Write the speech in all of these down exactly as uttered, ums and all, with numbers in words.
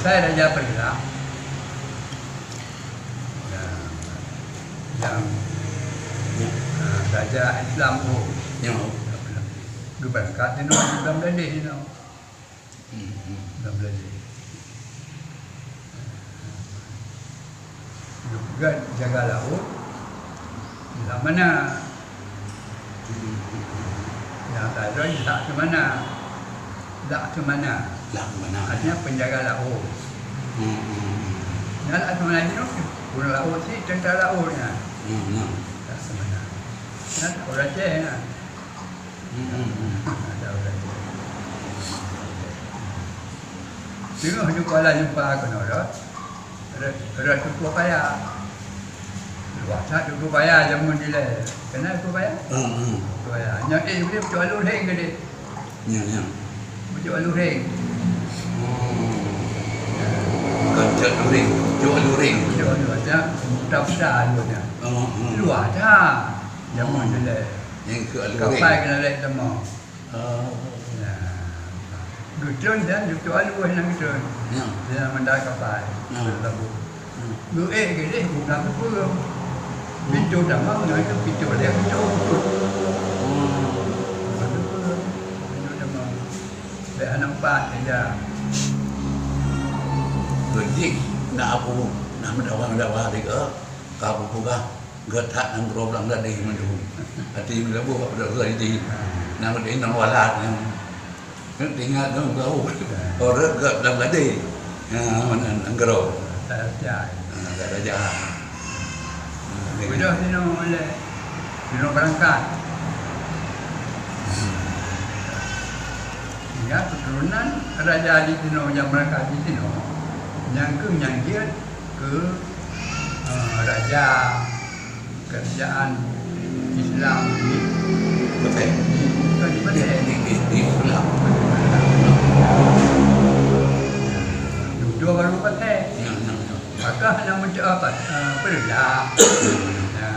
Hai Raja Peureulak, nyang, nyang, ah, Raja Islam Uhud. Nyoe. Geubeurangkat di nyoe, di Blang Bladeh di nyoe. Hmm, hmm. Blang Bladeh. Geupeugah jaga laôt, Laksamana. Nyang tadoi Laksamana. Laksamana. Laksamana. Artinya penjaga laut. Hmm, hmm, hmm. Nyan Laksamana jinoe, ureueng laut cit, tentara laut nyan. Hmm, hmm. Laksamana. Nyan ureueng Aceh nyan. Hmm, hmm, hmm. Ada ureueng Aceh. Teungoh jumpa lah jumpa keunoe dah. Rot, rot Teungku Paya. Luwah that Teungku Paya jameun dilèe. Kenal Teungku Paya? Hmm, hmm. Teungku Paya. Nyan, eh, boleh peucok alu rheng ke deh? Nyan, nyan. Peucok alu rheng. Hmm. Bukan cok alu rheng, peucok alu rheng. Peucok alu, ada peuta-peuta alu nyan. Hmm, hmm. Luwah that. Jameun dilèe. Nyang keu alu rheng. Kapai keunan lé teuma. Oh. Nah. Geutrön dan geutrön alu nyang geutrön. Ya. Nyang meudat kapai. Ya. Labu. Hmm. Geuék geuléh geupeugah teupeue. Hmm. Pintoe tamong ngon itu pintoe lé pintoe. Hmm. Geupeugah teupeue. Pintoe tamong. Lé aneuk pat ija. Geudik na abu, na meudawa-dawa lé geuh, ka abu peugah. Geutak nanggroe Blang Bladeh mandum. Hati meulaboh bak peudok geuh jih. Nang udeh nang walat nyan. Nang tinggai nang blau. Orang geuh Blang Bladeh. Ha, meunan nanggroe. Tak raja. Ha, tak raja. Ha, beudôh sinoe lé. Sinoe beurangkat. Sehingga keuturonan raja di sinoe nyang beurangkat di sinoe, nyang keuh nyang jeuet keu, eh, raja kerajaan Islam di Pasai. Bukan di Pasai. Di, di, di Pulang. Dudoe baru Pasai. Ya, ya, ya. Maka hana meunyoe apa, eh, Peureulak. Ya,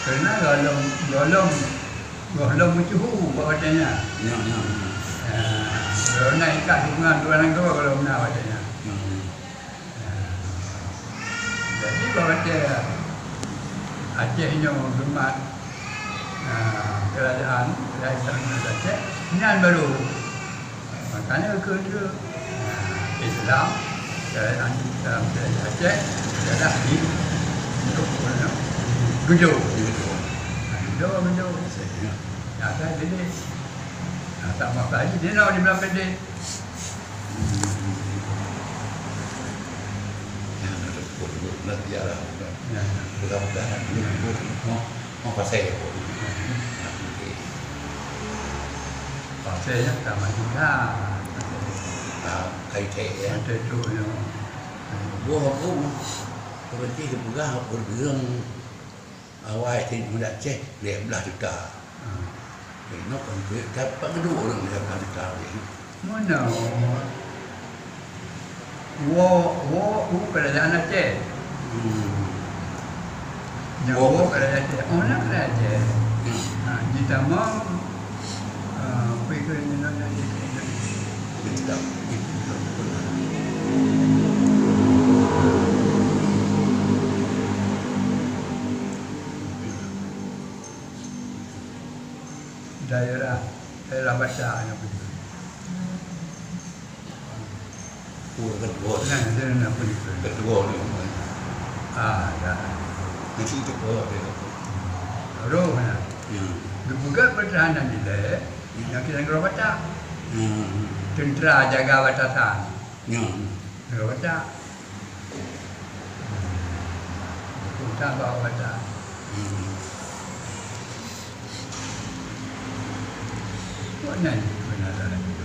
karena golom, golom, golom meucuhu bak watèe nyan. Ya, ya, ya. Ya, golom na ikat dukungan dua nanggroe golom na watèe nyan. Ya, ya. Jadi, bak watèe Aceh nyoe geumat, ah, kerajaan, kerajaan Aceh, nyan baru. Makanya keu, ah, Islam, kerajaan Islam, kerajaan Aceh, adalah di, untuk, apa nama, Geudong. Geudong, Geudong. Ya, kan, jadi, ah, tak masalah, jadi, dia nak di Blang Bladeh. Mudah-mudahan. Mudah-mudahan. Mudah-mudahan. Mau, mau pasai ya, Bu? Pasai ya, sama juga. Ah, kai cek ya. Ada tu ya. Buah aku, berarti pegang, bergerak. Awai cit meudat ceh lhèe blaih juta. Hmm. Inoe kon peuet that pat geuduek ureueng lhèe blaih juta lé. Meunoe. Woe, woe u Kerajaan Aceh. Hmm. Nyang woe. Woe Kerajaan Aceh. Oh, na Kerajaan Aceh. Hmm. Ha, jitamong Ah, peue keuh nyan, nyan, nyan, nyan. Daerah, daerah Baca nyan peue keuh. Oh, ketua. Nah, dia nak pergi ke. Ketua dia. Ah, dah. Nanti ketua dia. Roh, nah. Ya. Geupeugah pertahanan ilèe, ya, nyang keunan Nanggroe Batak. Ya. Tentera jaga batasan. Ya. Nanggroe Batak. Tentera bawah Batak. Ya. Kok nyan kebenaran tu?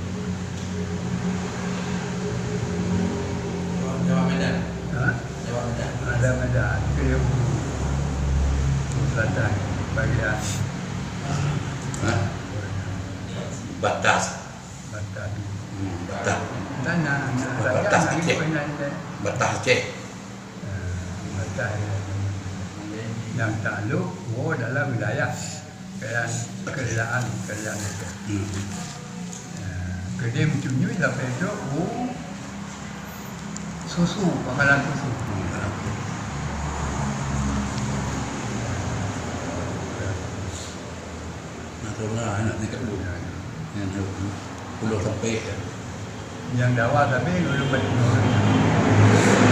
Jawab Medan. Ha? Jawab Medan. Ada Medan, Krian Selatan, bagian. Ha? Batas. Batas. Hmm, batas. Dan, ah, batas Aceh. Batas Aceh. Ah, batas yang takluk, oh, dalam wilayah. Kerajaan, kerajaan, kerajaan itu. Hmm. Ya, keudeh meucunyui sampai trok u, Susu, makanan susu. Makanan susu. Nah, tu lah, nak dekat dulu. Yang puluh sampai ya. Yang dawa tapi belum betul.